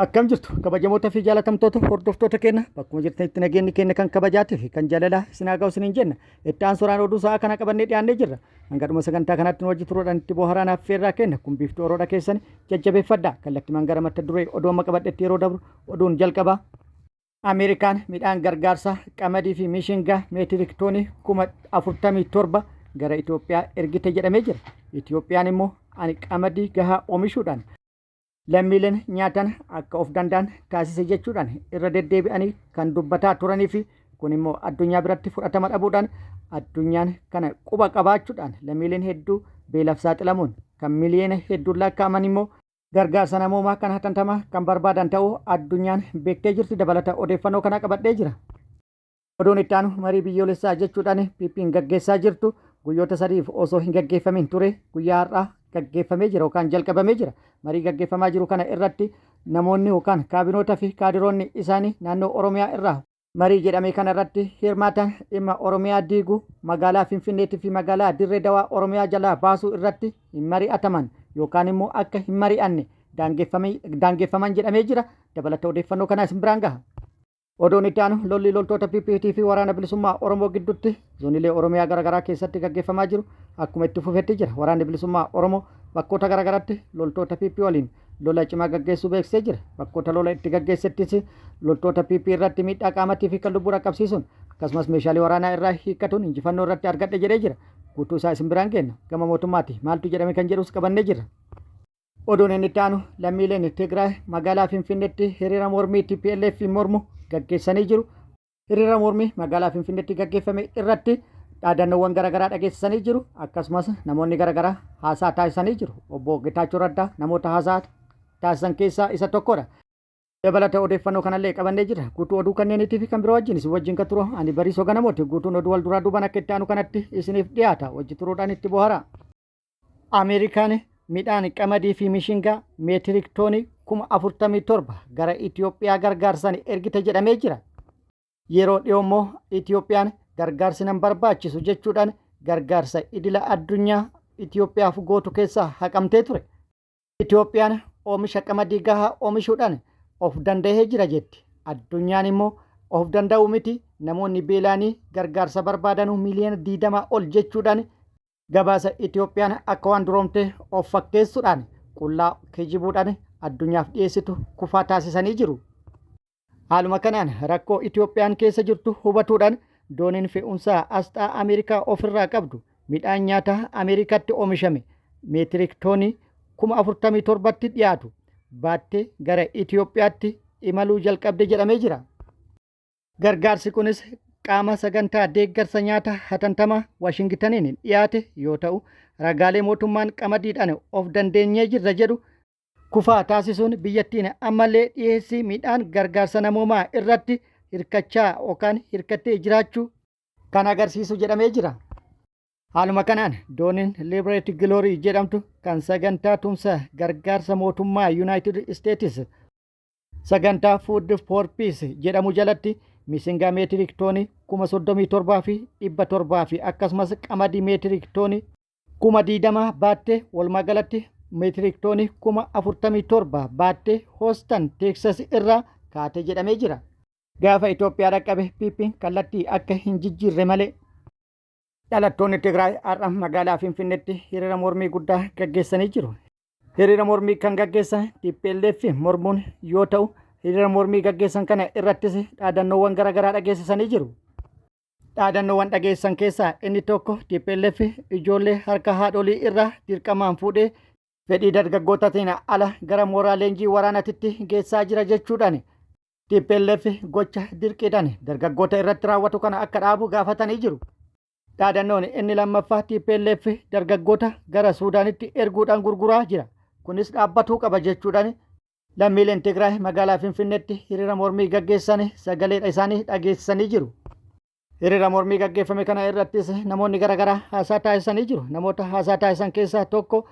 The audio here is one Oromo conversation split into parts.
Akkam jirtu kabajamoota fi jaalatamtoota hordoftoota keenya bakkuma jirtanitti nageenyi keenya kan kabajaatii fi kan jaalalaa isin haa ga'u isiniin jenna. Itti aansuudhaan oduu sa'aa kana qabannee dhiyaannee jirra. Hanga dhuma sagantaa kanaatti nu wajji turuudhaan itti bohaaraan affeerraa keenya kun biiftuu oroodha keessan jajjabeeffadha. Kallattimaan gara mata duree oduu amma qabadhetti yeroo dabru oduun jalqaba. Ameerikaan midhaan gargaarsaa qamadii fi mishingaa meetirik toonii 47,000 gara Itoophiyaa ergite jedhamee jira. Itoophiyaan immoo ani qamadii gahaa oomishuudhaan lammiileen nyaatan akka of danda'an taasise jechuudhaan irra deddeebi'anii kan dubbataa turanii fi kun immoo addunyaa biratti fudhatama dhabuudhaan addunyaan kana quba qabaachuudhaan lammiileen hedduu beelaaf saaxilamuun kan miliyoona hedduun lakkaa'aman immoo gargaarsa namoomaa kan hatantamaa kan barbaadan ta'uu addunyaan beektee jirti. Dabalata odeeffannoo kana qabadhee jira. Oduun itti aanu marii biyyoolessaa jechuudhaan PPn gaggeessaa jirtu guyyoota sadiif osoo hin gaggeeffamin ture guyyaa har'aa gaggeeffamee jira yookaan jalqabamee jira. Marii gaggeeffamaa jiru kana irratti namoonni yookaan kaabinoota fi kaadiroonni isaanii naannoo Oromiyaa irraa marii jedhame kana irratti hirmaatan dhimma Oromiyaa diiguu magaalaa Finfinneetii fi magaalaa Dirree Dawaa Oromiyaa jalaa baasuu irratti hin mari'ataman yookaan immoo akka hin mari'anne daangeffaman jedhamee jira. Dabalata odeeffannoo kanaa isin biraan gaha. Oduun itti aanu lolli loltoota PPT fi Waraana Bilisummaa Oromoo gidduutti zoonilee Oromiyaa garaagaraa keessatti gaggeeffamaa jiru akkuma itti fufetti jira. Waraanni Bilisummaa Oromoo bakkoota garaagaraatti loltoota PP waliin lola cimaa gaggeessuu beeksisee jira. Bakkoota lola itti gaggeessettis loltoota PP irratti miidhaa qaamatii fi kan lubbuu dhaqqabsiisuun akkasumas meeshaalee waraanaa irraa hiikkatuun injifannoo irratti argadhe jedhee jira. Guutuu isaa isin biraan geenna. Gama mootummaati maaltu jedhame kan jedhus qabannee jirra. Oduun inni itti aanu lammiileen Tigraay magaalaa Finfinneetti hiriira mormii tplf mormu gaggeessanii jiru. Hiriira mormii magaalaa Finfinneetti gaggeeffame irratti dhaadannoowwan garaagaraa dhageessisanii jiru. Akkasumas namoonni garaagaraa haasaa taasisanii jiru. Obbo Getaachoo Raddaa namoota haasaa taasisan keessaa isa tokkodha. Dabalata odeeffannoo kanallee qabannee jirra. Guutuu oduu kanneeniitii fi kan biroo wajjin isin wajjin kan turu ani Bariisoo Ganamooti. Guutuun oduu wal duraa duubaan akka itti aanu kanatti isiniif dhiyaata. Wajji turuudhaan itti bohara. Ameerikaan midhaan qamadii fi mishingaa meetirik toonii 47,000 gara Itoophiyaa gargaarsan ergite jedhamee jira. Yeroo dhiyoo immoo Itoophiyaan gargaarsi nan barbaachisu jechuudhaan gargaarsa idila addunyaa Itoophiyaaf gootu keessaa haqamtee ture. Itoophiyaan oomisha qamadii gahaa oomishuudhaan of danda'ee jira jetti. Addunyaan immoo of danda'uu miti namoonni beelaanii gargaarsa barbaadanuu miliyoona 20 ol jechuudhaan Gabaasa Itoophiyaan akka waan duroomtee of fakkeessuudhaan qullaa kijibuudhaan addunyaaf dhiyeessitu kufaa taasisanii jiru. Haaluma kanaan rakkoo Itoophiyaan keessa jirtu hubatuudhaan dooniin fe'umsaa asxaa Ameerikaa ofirraa qabdu midhaan nyaataa Ameerikaatti oomishame meetirik toonii 47,000tti dhiyaatu baattee gara Itoophiyaatti imaluu jalqabde jedhamee jira. Gargaarsi kunis qaama sagantaa deeggarsa nyaata hatantamaa Waashingitaniin dhiyaate yoo ta'u, ragaalee mootummaan qamadiidhaan of dandeenyee jirra jedhu kufaa taasisuun biyyattiin ammallee dhiyeessii midhaan gargaarsa namoomaa irratti hirkachaa yookaan hirkattee jiraachuu kan agarsiisu jedhamee jira. Haaluma kanaan dooniin Liberate Glory jedhamtu kan sagantaa tumsa gargaarsa mootummaa Yuunaayitid Isteetis Sagantaa Food for Peace jedhamu jalatti misingaa meetirik toonii 37,700 fi akkasumas qamadii meetirik toonii 20,000 baattee walumaa galatti meetirik toonii 47,000 baattee Hoostan Teeksas irraa kaate jedhamee jira. Gaafa Itoophiyaa dhaqqabe PPn kallattii akka hin jijjiirre malee. Dhalattoonni Tigraay har'a magaalaa Finfinneetti hiriira mormii guddaa gaggeessanii jiru. Hiriira mormii kan gaggeessan tplf mormuun yoo ta'u, hiriira mormii gaggeessan kana irrattis dhaadannoowwan garaagaraa dhageessisanii jiru. Dhaadannoowwan dhageessisan keessaa inni tokko tplf ijoollee harka haadholii irraa dirqamaan fuudhee fedhii dargaggootaatiin ala gara mooraa leenjii waraanatitti geessaa jira jechuudhaan tplf gocha dirqiidhaan dargaggoota irratti raawwatu kana akka dhaabu gaafatanii jiru. Dhaadannoon inni lammaffaa tplf dargaggoota gara Suudaanitti erguudhaan gurguraa jira. Kunis dhaabbatuu qaba jechuudhaan lammiileen Tigraay magaalaa Finfinneetti hiriira mormii gaggeessan sagalee isaanii dhageessisanii jiru. Hiriira mormii gaggeeffame kana irrattis namoonni garaagaraa haasaa taasisanii jiru. Namoota haasaa taasisan keessaa tokko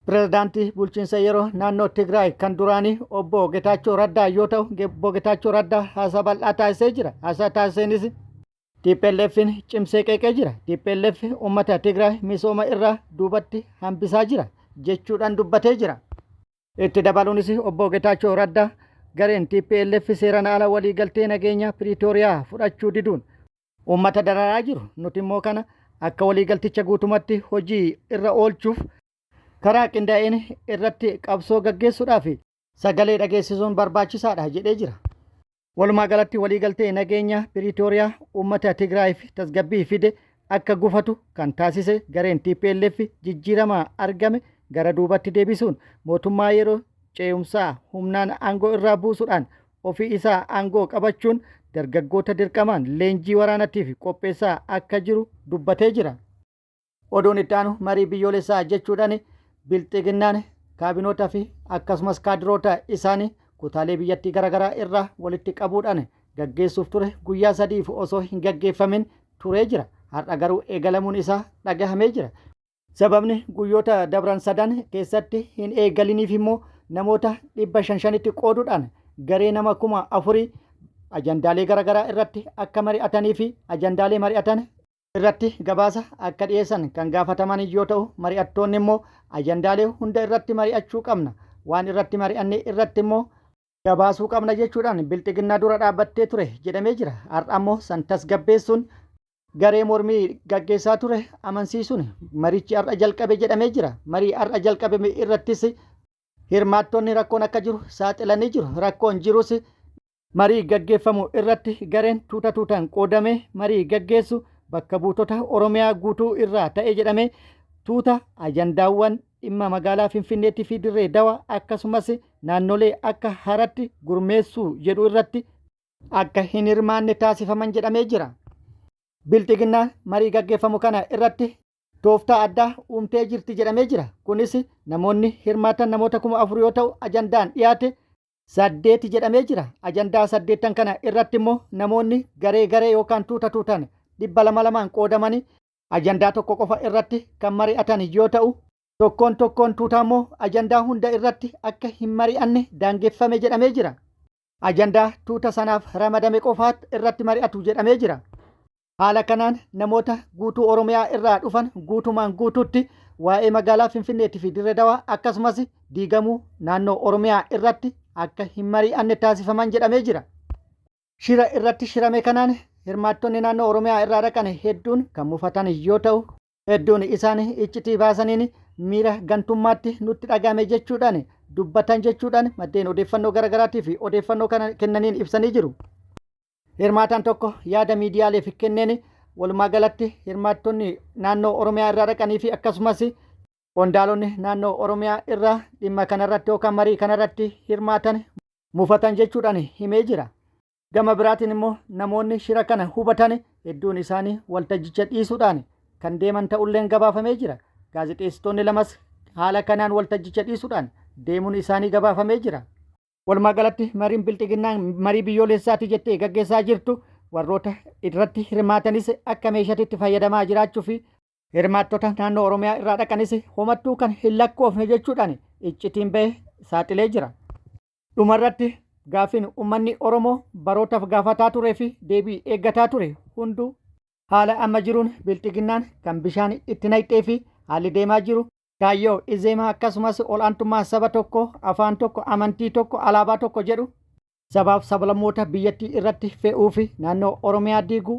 Pirezidaantii bulchiinsa yeroo naannoo Tigraay kan duraanii obbo Getaachoo Raddaa yoo ta'u, obbo Getaachoo Raddaa haasaa bal'aa taasisee jira. Haasaa taasiseenis TPLFn cimsee qeeqee jira. Tplf uummata Tigraay misooma irraa duubatti hambisaa jira jechuudhaan dubbatee jira. Itti dabaluunis obbo Getaachoo Raddaa Gareen tplf seeran ala waliigaltee nageenyaa Piriitooriyaa fudhachuu diduun uummata dararaa jiru. Nuti immoo kana akka waliigalticha guutumatti hojii irra oolchuuf karaa qindaa'een irratti qabsoo gaggeessuudhaaf sagalee dhageessisuun barbaachisaadha jedhee jira. Walumaa galatti waliigaltee nageenya Piriitooriyaa uummata Tigraayiif tasgabbii fide akka gufatu kan taasise gareen tplf jijjiirama argame gara duubatti deebisuun mootummaa yeroo ce'umsaa humnaan aangoo irraa buusuudhaan ofii isaa aangoo qabachuun dargaggoota dirqamaan leenjii waraanatiif qopheessaa akka jiru dubbatee jira. Oduun itti aanu marii biyyoolessaa jechuudhaan Bilxiginnaan kaabinoota fi akkasumas kaadiroota isaanii kutaalee biyyattii garaagaraa irraa walitti qabuudhaan gaggeessuuf ture guyyaa sadiif osoo hin gaggeeffamin turee jira. Har'a garuu eegalamuun isaa dhagahamee jira. Sababni guyyoota dabran sadan keessatti hin eegaliniif immoo namoota 500 shanitti qooduudhaan garee nama 4000 ajandaalee garaagaraa irratti akka mari'atanii fi ajandaalee mari'atan irratti gabaasa akka dhiyeessan kan gaafataman yoo ta'u, mari'attoonni immoo ajandaalee hunda irratti mari'achuu qabna, waan irratti mari'anne irratti immoo gabaasuu qabna jechuudhaan Bilxiginnaa dura dhaabbattee ture jedhamee jira. Har'a ammoo san tasgabbeessuun garee mormii gaggeessaa ture amansiisuun marichi har'a jalqabe jedhamee jira. Marii har'a jalqabame irrattis hirmaattonni rakkoon akka jiru saaxilanii jiru. Rakkoon jirus Marii gaggeeffamu irratti gareen tuuta tuutaan qoodamee marii gaggeessu bakka buutota Oromiyaa guutuu irraa ta'e jedhamee tuuta ajandaawwan dhimma magaalaa Finfinneetii fi Dirree Dawaa akkasumas naannolee akka haratti gurmeessuu jedhu irratti akka hin hirmaanne taasifaman jedhamee jira. Bilxiginnaan marii gaggeeffamu kana irratti tooftaa addaa uumtee jirti jedhamee jira. Kunis namoonni hirmaatan namoota 4000 yoo ta'u ajandaan dhiyaate saddeeti jedhamee jira. Ajandaa saddeettan kana irratti immoo namoonni garee garee yookaan tuuta tuutaan 200 lamaan qoodamanii ajandaa tokko qofa irratti kan mari'atan yoo ta'u, tokkoon tokkoon tuutaa immoo ajandaa hunda irratti akka hin mari'anne daangeffame jedhamee jira. Ajandaa tuuta sanaaf ramadame qofaat irratti mari'atu jedhamee jira. Haala kanaan namoota guutuu Oromiyaa irraa dhufan guutumaan guutuutti waa'ee magaalaa Finfinneetii fi Dirre Dawaa akkasumas diigamuu naannoo Oromiyaa irratti akka hin mari'anne taasifaman jedhamee jira. Shira irratti shirame kanaan hirmaattonni naannoo Oromiyaa irraa dhaqan hedduun kan mufatan yoo ta'u, hedduun isaanii iccitii baasaniin miira gantummaatti nutti dhaga'ame jechuudhaan dubbatan jechuudhaan maddeen odeeffannoo garaagaraatii fi odeeffannoo kana kennaniin ibsanii jiru. Hirmaataan tokko yaada miidiyaaleef kenneen walumaa galatti hirmaattonni naannoo Oromiyaa irraa dhaqanii fi akkasumas qondaalonni naannoo Oromiyaa irraa dhimma kanarratti yookaan marii kanarratti hirmaatan mufatan jechuudhaan himee jira. Gama biraatiin immoo namoonni shira kana hubatan hedduun isaanii waltajjicha dhiisuudhaan kan deeman ta'ulleen gabaafamee jira. Gaazexeessitoonni lamas haala kanaan waltajjicha dhiisuudhaan deemuun isaanii gabaafamee jira. Walumaa galatti mariin Bilxiginnaan marii biyyoolessaati jettee gaggeessaa jirtu warroota irratti hirmaatanis akka meeshaatti itti fayyadamaa jiraachuu fi hirmaattota naannoo Oromiyaa irraa dhaqanis homattuu kan hin lakkoofne jechuudhaan iccitiin ba'e saaxilee jira. Dhumarratti gaaffiin uummanni Oromoo barootaaf gaafataa turee fi deebii eeggataa ture hunduu haala amma jiruun Bilxiginnaan kan bishaan itti naqxee fi haalli deemaa jiru Kaayyoo Izeemaa akkasumas ol'aantummaa saba tokko, afaan tokko, amantii tokko, alaabaa tokko jedhu sabaaf sablammoota biyyattii irratti fe'uu fi naannoo Oromiyaa diiguu,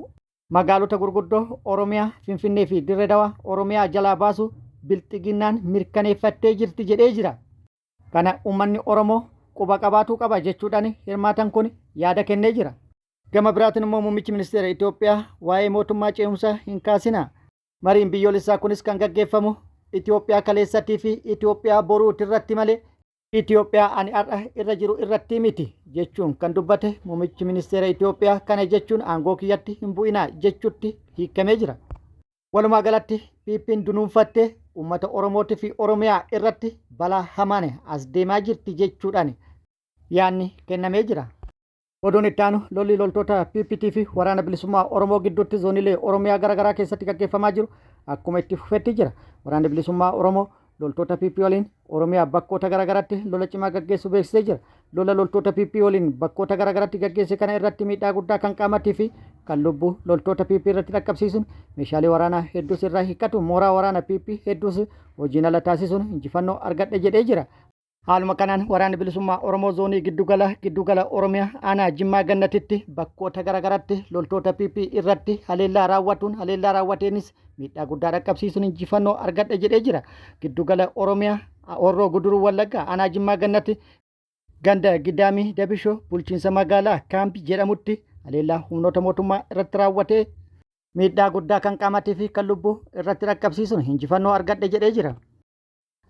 magaalota gurguddoo Oromiyaa Finfinnee fi Dirre Dawaa Oromiyaa jalaa baasuu Bilxiginnaan mirkaneeffattee jirti jedhee jira. Kana uummanni Oromoo quba qabaatuu qaba jechuudhaan hirmaatan kun yaada kennee jira. Gama biraatiin immoo muummichi ministeera Itoophiyaa waa'ee mootummaa ce'umsaa hin kaasinaa. Mariin biyyoolessaa kunis kan gaggeeffamu Itoophiyaa kaleessatii fi Itoophiyaa boruutirratti malee Itoophiyaa ani har'a irra jiru irratti miti jechuun kan dubbate muummichi ministeera Itoophiyaa kana jechuun aangoo kiyyatti hin bu'inaa jechutti hiikamee jira. Walumaa galatti PPn dunuunfattee uummata Oromootii fi Oromiyaa irratti balaa hamaan as deemaa jirti jechuudhaan yaadni kennamee jira. Oduun itti aanu lolli loltoota PPT fi Waraana Bilisummaa Oromoo gidduutti zoonilee Oromiyaa gara garaa keessatti gaggeeffamaa jiru akkuma itti fufetti jira. Waraanni Bilisummaa Oromoo loltoota PP waliin Oromiyaa bakkoota gara garaatti lola cimaa gaggeessuu beeksisee jira. Lola loltoota PP waliin bakkoota gara garaatti gaggeesse kana irratti miidhaa guddaa kan qaamatii fi kan lubbuu loltoota PP irratti dhaqqabsiisuun meeshaalee waraanaa hedduus irraa hiikkatu mooraa waraana PP hedduus hojiin ala taasisuun injifannoo argadhe jedhee jira. Haaluma kanaan Waraanni Bilisummaa Oromoo Zoonii Giddugala Giddugala Oromiyaa Aanaa Jimmaa Gannatitti bakkoota garaagaraatti loltoota PP irratti haleellaa raawwatuun haleellaa raawwateenis miidhaa guddaa dhaqqabsiisuun injifannoo argadhe jedhee jira. Giddugala Oromiyaa Horroo Guduruu Wallaggaa Aanaa Jimmaa Gannati ganda Gidaamii Dabishoo bulchiinsa magaalaa Kaampi jedhamutti haleellaa humnoota mootummaa irratti raawwatee miidhaa guddaa kan qaamatii fi kan lubbuu irratti dhaqqabsiisuun injifannoo argadhe jedhee jira.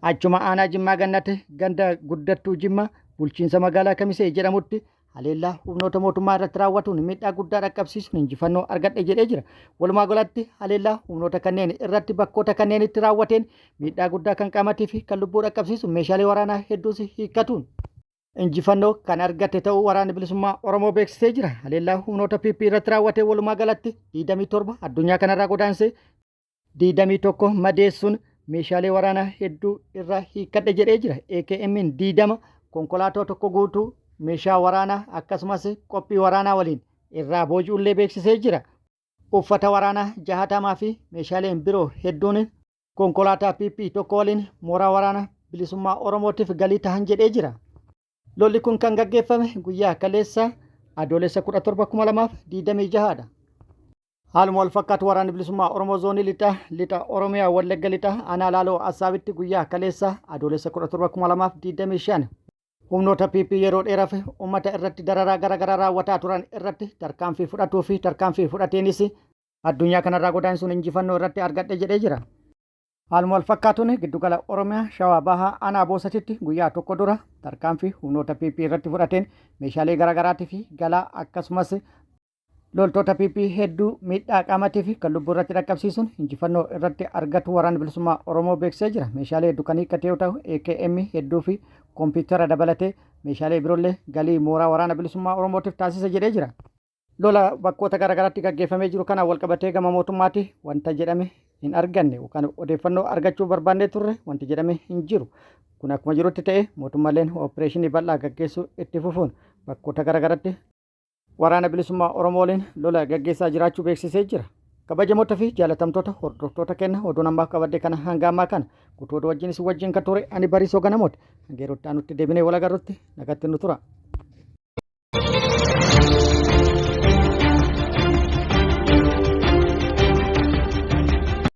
Achuma aanaa Jimmaa Gannat ganda Guddattuu Jimmaa bulchiinsa magaalaa Kamisee jedhamutti haleellaa humnoota mootummaa irratti raawwatuun miidhaa guddaa dhaqqabsiisuun injifannoo argadhe jedhee jira. Walumaa galatti haleellaa humnoota kanneen irratti bakkoota kanneenitti raawwateen miidhaa guddaa kan qaamatii fi kan lubbuu dhaqqabsiisu meeshaalee waraanaa hedduus hiikkatuun injifannoo kan argate ta'uu Waraanni Bilisummaa Oromoo beeksisee jira. Haleellaa humnoota PP irratti raawwate walumaa galatti 27 addunyaa kanarraa godaansee 21 madeessuun meeshaalee waraanaa hedduu irraa hiikkadhe jedhee jira. AKM'n 20, konkolaataa tokko guutuu meeshaa waraanaa akkasumas qophii waraanaa waliin irraa booji'ullee beeksisee jira. Uffata waraanaa jahatama fi meeshaaleen biroo hedduun konkolaataa PP tokko waliin mooraa waraana bilisummaa Oromootiif galii tahan jedhee jira. Lolli kun kan gaggeeffame guyyaa kaleessa Adoolessa 17 2026 dha. Haaluma wal fakkaatu Waraanni Bilisummaa Oromoo Zoonii Lixa Lixa Oromiyaa Wallagga Lixa Aanaa Laaloo Assaabitti guyyaa kaleessa Adoolessa 17,2025 humnoota PP yeroo dheeraaf uummata irratti dararaa garaagaraa raawwataa turan irratti tarkaanfii fudhatuu fi tarkaanfii fudhateenis addunyaa kanarraa godaansuun injifannoo irratti argadhe jedhee jira. Haaluma wal fakkaatuun giddugala Oromiyaa Shawaa Bahaa Aanaa Boosatitti guyyaa tokko dura tarkaanfii humnoota PP irratti fudhateen meeshaalee garaagaraatii fi galaa akkasumas Loltoota PP hedduu miidhaa qaamatii fi kan lubbuu irratti dhaqqabsiisuun injifannoo irratti argatu Waraanni Bilisummaa Oromoo beeksisee jira. Meeshaalee hedduu kan hiikkate yoo ta'u, AKM hedduu fi kompiitara dabalatee meeshaalee biroollee galii mooraa Waraana Bilisummaa Oromootiif taasise jedhee jira. Lola bakkoota garaagaraatti gaggeeffamee jiru kanaan walqabatee gama mootummaatti wanta jedhame hin arganne yookaan odeeffannoo argachuu barbaannee turre wanti jedhame hin jiru. Kun akkuma jirutti ta'e mootummaaleen opereeshinii bal'aa gaggeessuu itti fufuun bakkoota garaagaraatti Waraana Bilisummaa Oromoo waliin lola gaggeessaa jiraachuu beeksisee jira. Kabajamoota fi jaalatamtoota hordoftoota keenya oduun ammaaf qabadde kana hanga ammaa kana guutuu oduu wajjin isin wajjin kan ture ani Bariisoo Ganamooti. Hanga yeroo itti aanutti deebinee wal agarrutti nagatti nu tura.